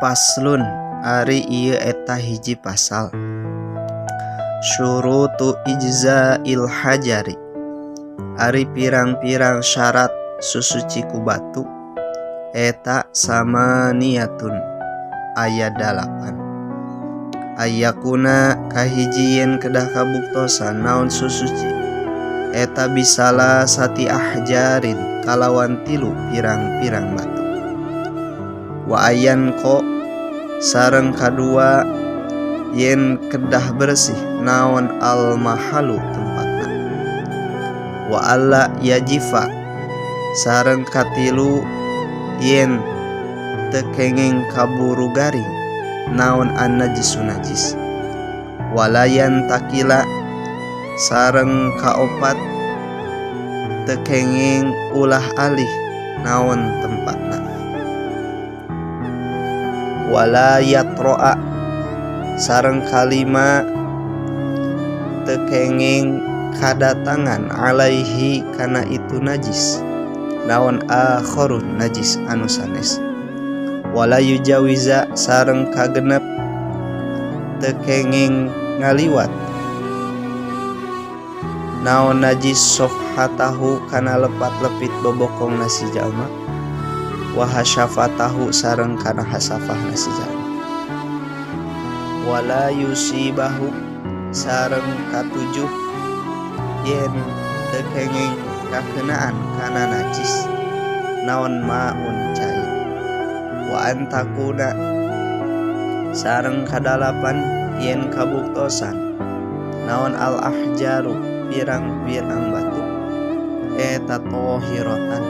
Faslun ari ieu eta hiji pasal. Syurutu ijza'il hajari ari pirang-pirang syarat susuci ku batu eta samaniyatun aya 8. Ayakuna kahiji yen kedah kabuktosan naon susuci eta bisala sati ahjarin kalawan 3 pirang-pirang batu. Wa ayan ko sareng kadua yen kedah bersih naon al mahalu tempatna. Wa alla yajifa sareng katilu yen teu kenging kaburu garing naon an najisu najis. Walayan takila sareng kaopat teu kenging ulah alih naon tempatna. Wala yatroa sareng kalima teu kenging kadatangan alaihi kana itu najis naon akharun najis anu sanes. Wala yujawiza sareng kagenep teu kenging ngaliwat naon najis sofhatahu kana lepat-lepit bobokong nasi jalma wa hasyafatahu sareng kana hasafah nasi jalma. Wala yusibahu sareng katujuh yen teu kenging kakenaan kana najis naon maun cai. Wa antakuna sareng kadalapan yen kabuktosan naon al ahjaru pirang-pirang batu eta tohiratan